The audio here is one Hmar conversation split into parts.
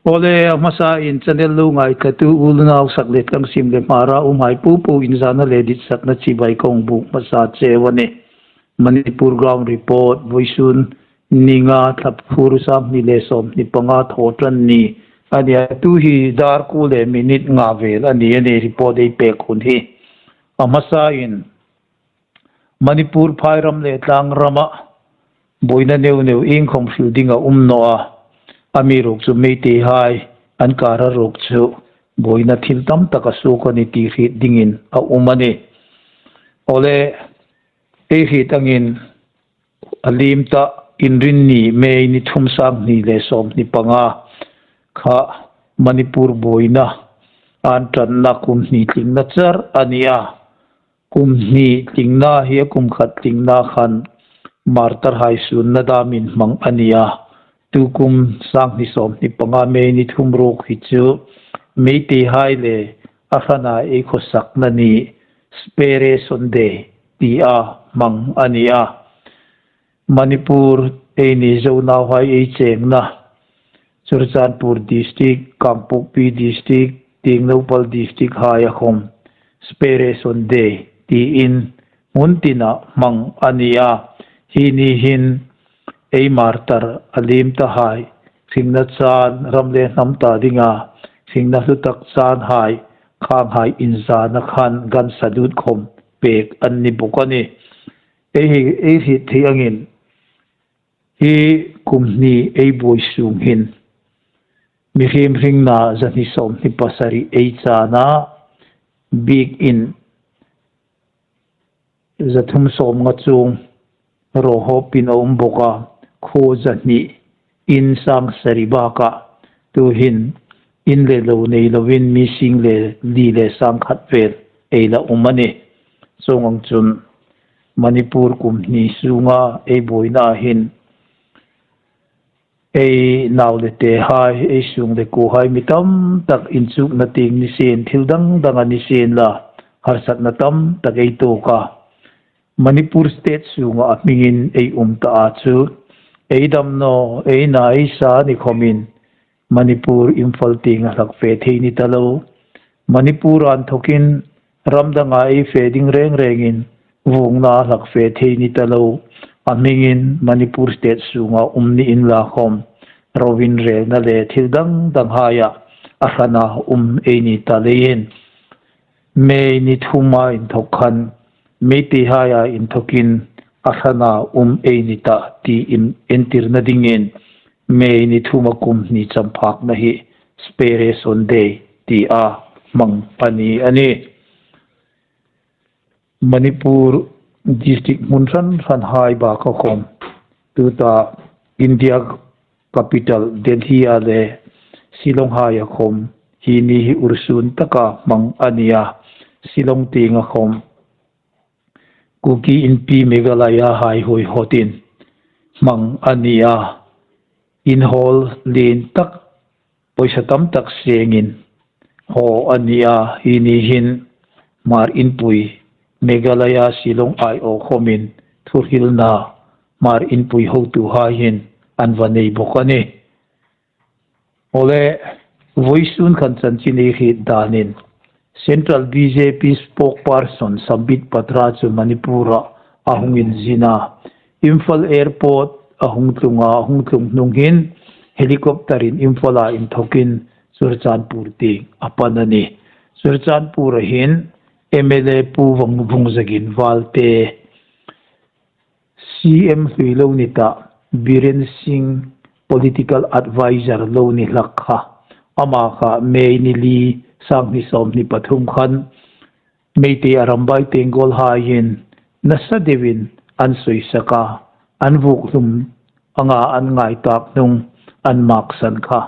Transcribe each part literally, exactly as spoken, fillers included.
Awle, a hmasain channel lo ngaithlatu unau sak le tlang, sim le hmara umhai popo inzana le ditsakna chibai kong buk hmasa cheu a nih. Manipur Ground Report, vawisun ni nga, Thlaphur, sanghni le sawmhni panga, Thawṭanni a nih a. Tu hi dar kuo le minute nga vel a ni a nih, report ei pek hun hi. A hmasain Manipur phairam le tlangrama buoina neu neu iengkhom hril ding a um naw a. Amiruokchu Meiteihai an kara ruok chu buoina thil tam tak a suok a nih ti hriet dingin a um a nih. Awle, ei hriet angin a liem ta, Inrinni, May ni thum, sanghni le sawmhni panga kha Manipur buoina an ṭanna kum hni tlingna char a ni a. Kum hni tlingna hi a kum khat tlingna khan martyrhai sunna damin hmang a ni a. Tukum sanghni sawmhni panga May ni thum ruok hi chu Meiteihai le a hrana ei khawsakna ni, Spere Sunday tia hmang a ni a. Manipur, eini Zo nauhai ei chengna Churachandpur District, Kangpokpi District, Tengnoupal District haia khom Spere Sunday tiin hmun tina hmang a ni a. Hi ni hin ei martyr a liem tahai hringna chan, ram le hnam ta dinga hringna hlu tak chanhai, khanghai inzana khan gan salute khom pek an ni bawk a nih. Ei hi, ei hriet thei angin hi kum hni ei buoi sung hin mihriem hringna zahni sawmhni pasari ei chan a, biekin zathum sawmnga chuong rawhawpin a um bawk a, khuo zahni in sang sari baka tuhin in le lo nei lovin mi sing le li le sang khat vel ei la um a nih. Chuong ang chun Manipur kum hni sunga ei buoina hin ei nau le tehai, ei sung le kuohai, mi tam tak inchukna tieng ni sien, thil dang dang a ni sien la, harsatna tam tak ei tuok a. Manipur state sunga a hmingin ei um ta a chu, ei damnaw, ei na, ei sa ni khomin Manipur Imphal tienga hlak fe thei ni ta lo. Manipur a inthokin ram danga ei fe ding reng rengin vuongna hlak fe thei ni ta lo. A hmingin Manipur state sunga um ni inla khom, rovinrelna le thil dang danghaia a hrana um ei ni ta leiin, May ni thuma inthok khan Meiteihaia inthokin a hrana um ei ni ta tiin entirna dingin May ni thuma kum hni champhakna hi Spere Sunday tia hmang a ni a nih. Manipur district hmun hran hranhai baka khom, tuta India capital Delhi-a le Shillong-haia khom hi ni hi ursun taka hmang a ni a. Shillong tienga khom Kuki Inpi Meghalaya-hai huoihawtin hmang a ni a. In hall lien tak, pawisa tam tak sengin haw a ni a. Hi ni hin Hmar Inpui, Meghalaya Shillong aiawh khomin thuhrilna Hmar Inpui hotuhai hin an va nei bawk a nih. Awle, vawisun khan chanchin ei hriet danin Central B J P spokesperson Sambit Patra chu Manipur-a a hung inzin a. Imphal Airport a hung tlung a, a hung tlung hnung hin helicopter-in Imphal-a inthokin Churachandpur tieng a pan a nih. Churachandpur-a hin M L A Pu Vung, Vungzagin Valte, C M hlui lo ni ta, Biren Singh political advisor lo ni hlak kha, ama kha May ni li, sanghni sawmhni pathum khan Meitei Arambai Tenggol-haiin nasa deuin an suisak a, an vuok hlum anga an ngai tak hnung an maksan kha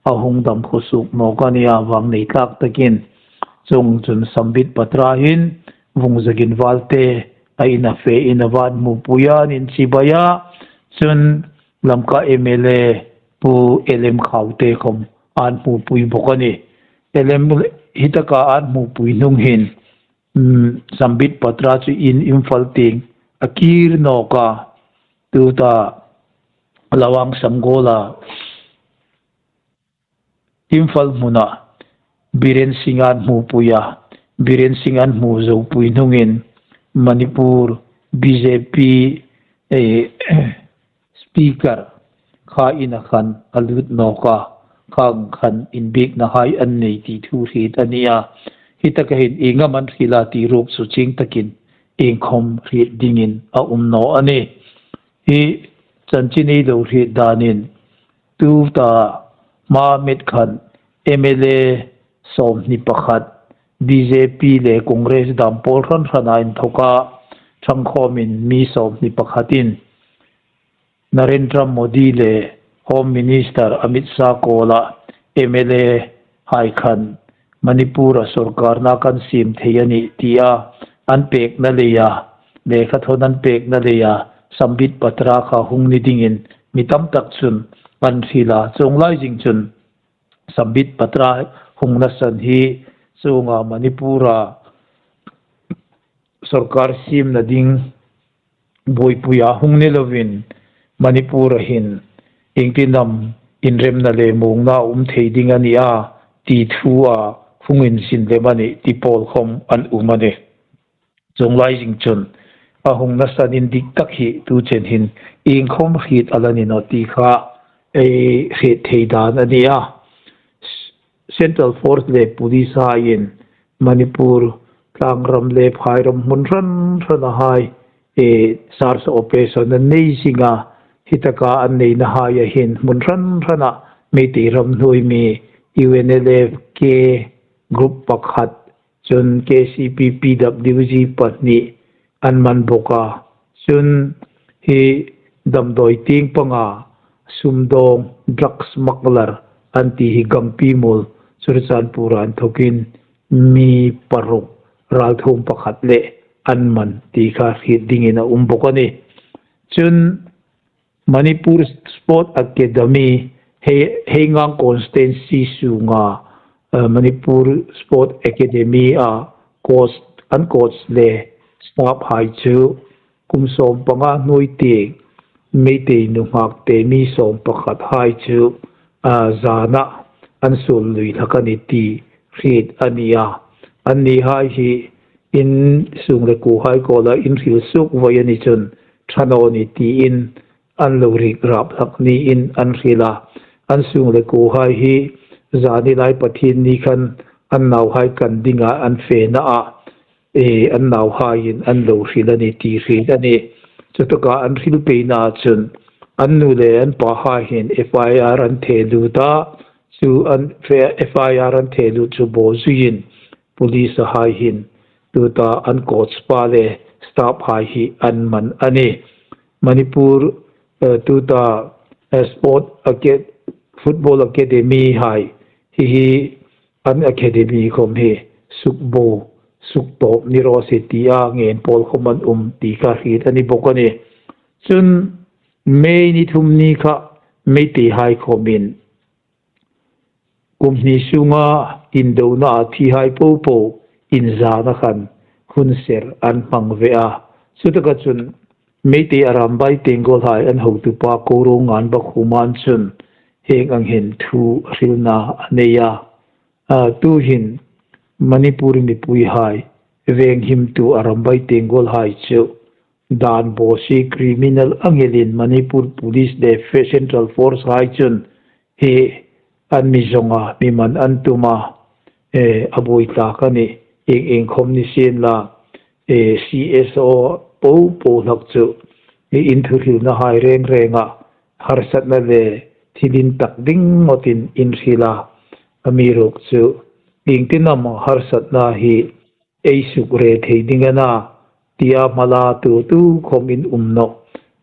a hung dam khawsuk nawk a nih a, vang nei tlak takin. Chuong chun Sambit Patra hin Vungzagin Valte a ina fe in a va hmupui a, an inchibai a, chun Lamka M L A Pu L M Khaute khom an hmupui bawk a nih. L M hi taka an hmupui hnung hin, um, Sambit Patra chu in Imphal tieng a kir nawk a, tuta Lawang Sanggol-a, Imphal hmuna Biren Singh an hmupui a, Biren Singh an hmu zo pui hnungin Manipur B J P, eh, Speaker kha ina khan a lut nawk a, khang khan inbiekna hai an nei ti thu hriet a ni a. Hi taka hin ieng am an hril a ti ruok chu chieng takin iengkhawm hriet dingin a um naw a nih. Hi chanchin ei lo hriet danin tuta hma met khan M L A sawmhni pakhat, B J P le Congress dam pawl hran hrana inthawka ṭhangkhawmin mi sawmhni pakhatin Narendra Modi le Home Minister Amit Shah kuoma M L A hai khan Manipur-a sawrkarna kan siem thei a nih tia an pekna leia, lekhathawn an pekna leia Sambit Patra kha hung ni dingin mi tam tak chun an hril a. Chuong lai zing chun Sambit Patra hungna san hi chuonga Manipur-a sawrkar siemna ding buoipuia hung ni loin Manipur-a hin iengtin am inremna le muongna a um thei ding a ni a ti thua hung inzin lem a nih ti pawl khawm an um a nih. Chuong lai zing chun a hungna san indik tak hi tu chen hin iengkhawm hriet a la ni naw ti kha ei hriet thei dan a ni a. Central Force le Police haiin Manipur tlangram le phairam hmun hran hrana hai, eh, search operation an nei zing a, hi taka an neina haia hin hmun hran hrana Meitei ram hnuoi mi U N L F K group pakhat, chun K C P P W G pahni an man bawk a. Chun hi damdawi tieng panga sumdawng, drug smuggler an ti hi Gangpimul, Churachandpur-a inthawkin mi paruk, ralthuom pakhat le an man ti kha hriet dingin a um bawk a nih. Chun Manipur Sport Academy, Hei-, Heingang constituency sunga, eh, Manipur Sport Academy-a coach, an coach le staff hai chu kum sawmpanga hnuoi tieng Meitei nunghak te mi sawmpakhat hai chu, ah, zana an suol lui hlak a nih ti hriet a ni a. Anni hai hi insung le kuo hai kuoma inhril suok voi a ni chun ṭha naw ni tiin an lo rik rap hlak niin an hril a. An sung le kuo hai hi zani lai Pathienni khan an nauhai kan dinga an fena a, eh, an nauhaiin an lo hril a nih ti hriet a nih. Chutaka an hril peina chun an nu le an pa hai hin F I R an the lut a, chu an F I R an the lut chu bawzuiin police hai hin tuta an coach pa le staff hai hi an man a nih. Manipur, eh, tuta, eh, sport aca-, football academy hai hi hi an academy khawm hi sukbo, suktawp ni raw se tia ngen pawl khawm an um ti kha hriet a ni bawk a nih. Chun May ni thum ni kha Meitei hai khawmin kum hni sunga indona a thi hai popo inzana khan hun ser an hmang ve a. Chutaka chun Meitei Arambai Tenggol hai an hotupa Koro Nganba Khuman chun hieng ang hin thu hrilna a nei a. A, tuhin Manipur mipui hai, venghimtu Arambai Tenggol hai chu dan bawsi criminal ang elin Manipur Police le Fe-, Central Force hai chun hi an mi zonga, mi man an tuma, eh, a buoi tlak a nih, ieng ieng khawm ni sien la, eh, C S O popo hlak chu, eh, inthuhrilna hai reng renga harsatna le thil intak ding ngawtin inhril a, amiruokchu iengtin am harsatna hi ei sukre thei ding a na, tia hmalatu tu khawm in um nawh.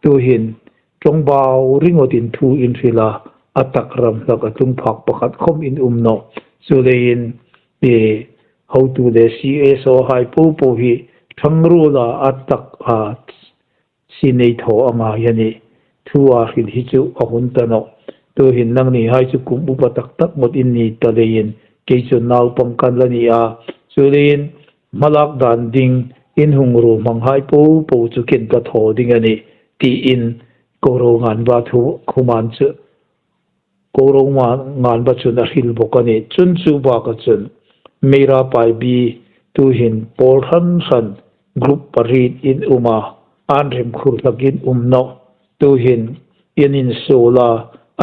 Tuhin ṭawngbau ringawtin thu inhril a, a tak ram hlak a tlung phak pakhat khawm in um nawh. Chuleiin, eh, hotu le C S O hai popo hi ṭhangruola a tak a sin ei thaw a ngai a nih. Thu a hril hi chu a hun ta nawh. Tuhin nangni hai chu kum upa tak tak ngawt in ni ta leiin kei chu naupang kan la ni a. Chuleiin hmalak dan ding in hung ruo hmang hai popo chu ken ka thaw ding a nih, tiin Koro Nganba Khuman chu Koro Ngan, Nganba chun a hril bawk a nih. Chun chu baka chun Meira Paibi tuhin pawl hran hran group pariet in um a, an remkhur hlakin um nawh. Tuhin an insuol a,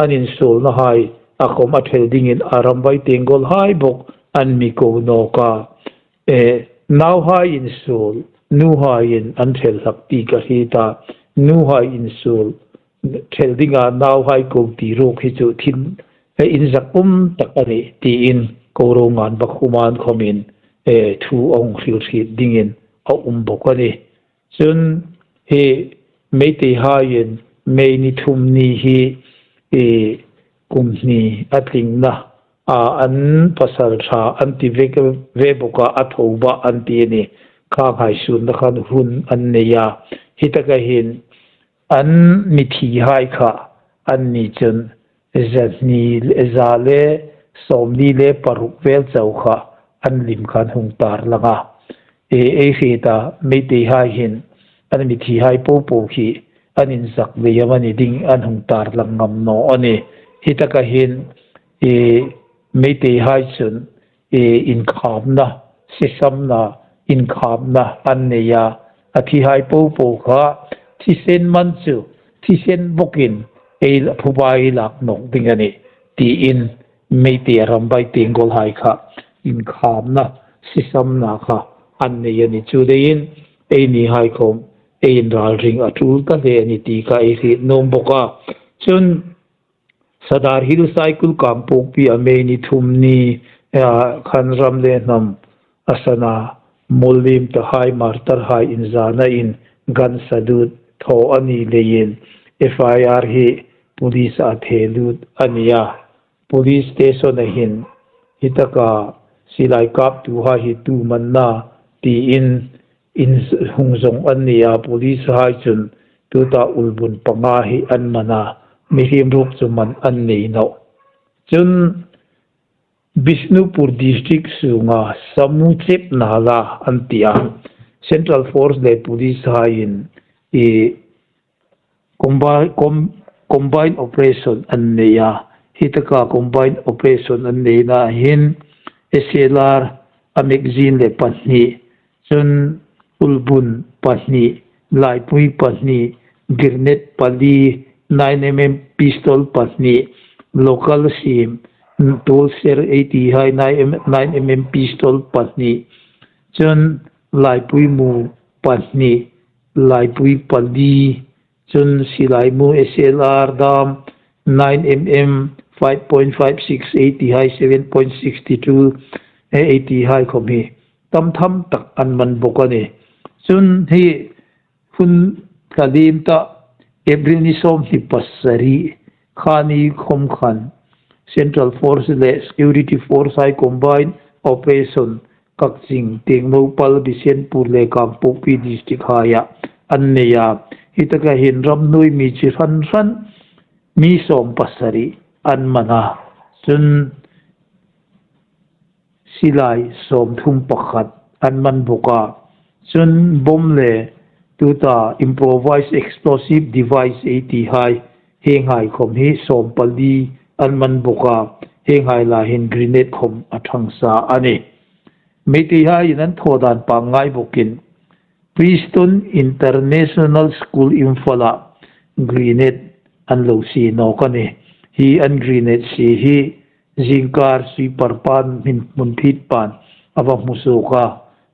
an insuolnahai a khom a thel dingin a ramvai Tenggolhai bawk an mi ko nawk a. E, nauhai insuol, nuhaiin an thel hlak ti ka hriet a, nuhai insuol, thel dinga nauhai ko ti ruok hi chu thil, e, inzak um tak a nih, tiin Koro Nganba kuoma khomin, e, thu a hung hril hriet dingin a um bawk a nih. Chun hi Meiteihaiin May ni thum ni hi, e, kum hni a tlingna a an pasalṭha an ti ve, ve bawk a, a tho bak an ti a nih. Kha ngaihsutna khan hun an nei a. Hi taka hin an mithihai kha anni chun za hni, za le sawmli le paruk vel chau kha an lim khan hung tarlang a. E, ei hriet a, Meiteihai hin an mithihai popo hi an inzak ve am a ni ding an hung tarlang ngam naw a nih. Hi taka hin, e, Meiteihai chun, e, inkhamna, sisamna, inkhamna an nei a. A thihai popo kha thisen man chu thisen bawkin ei la, phuba ei lak nawk ding a nih, tiin Meitei a ramvai Tenggolhai kha inkhamna, sisamna kha an nei a nih. Chu leiin einihai khom ei inralring a tul ta hle a nih ti kha ei hriet nuom bawk a. Chun Sadar Hills High School Kangpokpi-a May ni thum ni, a, khan ram le hnam a sana, muollim tahai martyrhai inzanain gun salute thaw a ni leiin F I R hi police-a the lut a ni a. Police station-a hin hi taka silai kaptuhai hi tumanna tiin in hung zawng an ni a, police-hai chun tuta ulbun panga hi an man a, mihriem ruok chu man an nei nawh. Chun Bishnupur District sunga Samu Chep Nala an ti a, Central Force le police-haiin i combi-, com-, combined operation an nei a. Hi taka combined operation an neina hin S L R a magazine le pahni, chun ulbun pahni, laipui pahni, grenade pali, nine M M pistol pahni, local siem, tuolser ei tihai nine M M, nine M M pistol pahni, chun laipui mu pahni, laipui pali, chun silai mu S L R dam, nine M M, five point five six ei tihai, seven point six two ei tihai khom hi tam tham tak an man bawk a nih. Chun hi hun tlalim ta April ni sawmhni pasari kha ni khom khan Central Force le Security Force-hai combined operation Kakching, Tengnoupal, Bishnupur le Kangpokpi district-haia an nei a. Hi taka hin ramhnuoi mi chi hran hran mi sawmpasari an man a. Chun silai sawmthum pakhat an man bawk a. Chun bomb le tuta improvised explosive device ei tihai, hienghai khom hi sawmpali an man bawk a. Hienghai lai hin grenade khom a thang sa a nih. Meiteihaiin an thaw dan pangngai bawkin Preston International School Imphal-a grenade an lo sie nawk a nih. Hi an grenade sie hi zingkar sweeper pan hmun, hmun phit pan a va hmu suok a.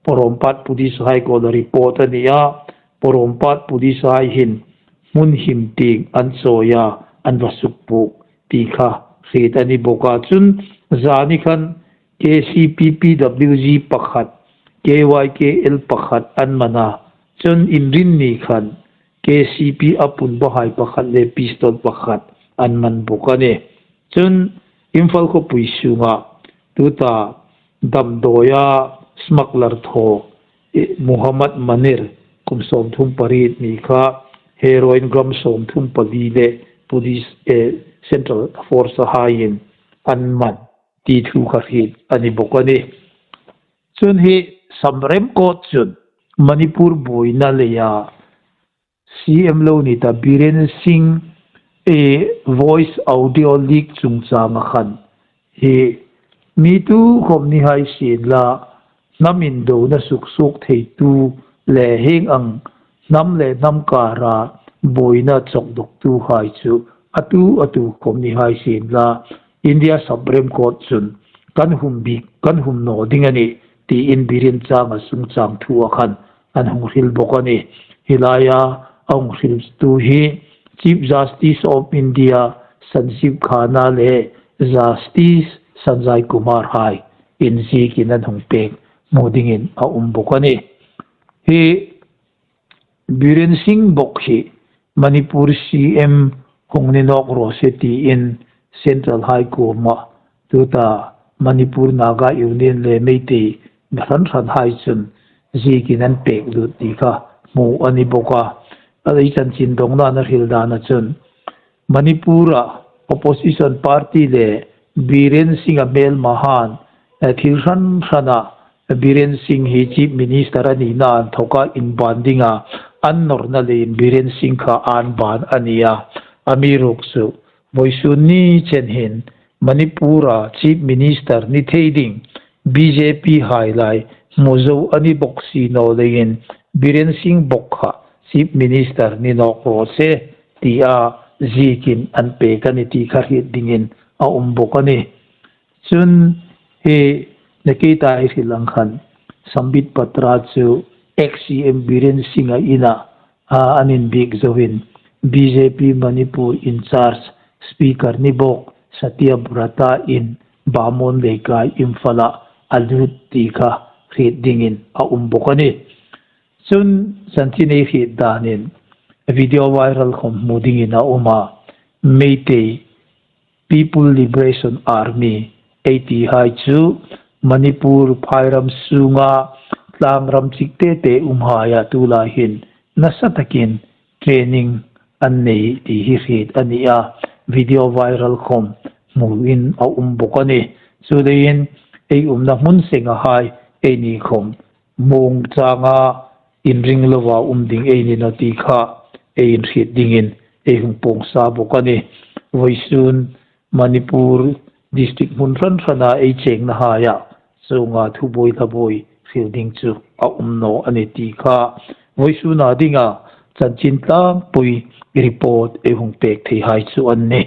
Porompat police-hai kuoma report a ni a. Porompat police-hai hin hmun him tieng an chawi a, an va sukpuk ti kha hriet a ni bawk a. Chun zani khan K C P P W G pakhat, K Y K L pakhat an man a. Chun Inrinni khan K C P a punbahai pakhat le pistol pakhat an man bawk a nih. Chun Imphal khawpui sunga tuta damdawia smuggler thaw, eh, Muhammad Manir, kum sawmthum pariet ni kha heroin gram sawmthum pali le police, eh, Central Force-haiin an man ti thu kha hriet a ni bawk a nih. Chun hi Samrem Court chun Manipur buoina leia C M lo ni ta Biren Singh Voice audio leak chungchanga khan hi mi tu khawm ni hai sienla, hnam indona suksuok theitu le hieng ang hnam le hnam kara buoina chawkdawktuhai chu a tu a tu khawm ni hai sienla, India Supreme Court chun kan hum bik, kan hum naw ding a nih, tiin Biren Singh-a chungchang thua khan an hung hril bawk a nih. Hi laia a hung hriltu hi Chief Justice of India Sanjeev Khanna le Justice Sanjay Kumar hai inzikin an hung pek hmu dingin a um bawk a nih. Hi Biren Singh bawk hi Manipur C M hung ni nawk raw se tiin Central High Court-a tuta Manipur Naga Union le Meitei hran hran hai chun zikin an pek lut ti kha hmu a ni bawk a. A lei chanchin dongna a hril dana chun Manipur-a opposition party le Biren Singh-a hmelma han, eh, thil hran hrana Biren Singh hi Chief Minister a nina inthawka inban dinga an nawrna leiin Biren Singh kha an ban a ni a. Amiruokchu vawisun ni chen hin Manipur-a Chief Minister ni thei ding B J P hai lai hmu zo a ni bawk si naw leiin Biren Singh bawk kha Chief Minister ni nawk raw se tia zikin an pek a nih ti kha hriet dingin a um bawk a nih. Chun hi nakita i hril ang khan Sambit Patra chu ex-C M Biren Singh-a ina, a, an inbiek zoin B J P Manipur in charge speaker ni bawk Satyabrata-in Bamon Leikai Imphal-a a lut ti kha hriet dingin a um bawk a nih. Chun chanchin ei hriet danin video viral khawm hmu dingin a um a, Meitei People Liberation Army ei ti hai chu Manipur phairam sunga tlangram chik te te um haia tulai hin nasa takin training an nei ti hi hriet a ni a, video viral khawm hmuin a um bawk a nih. Chuleiin ei umna hmun senga hai ei ni khawm mawng changa inring lova um ding ei ni naw ti kha ei inhriet dingin ei hung pawngsa bawk a nih. Vawisun Manipur district hmun hran hrana ei chengna haia chunga thubuoi hlabuoi hril ding chu a um naw a nih ti kha vawisuna dinga chanchin tlangpui report ei hung pek thei hai chu an nih.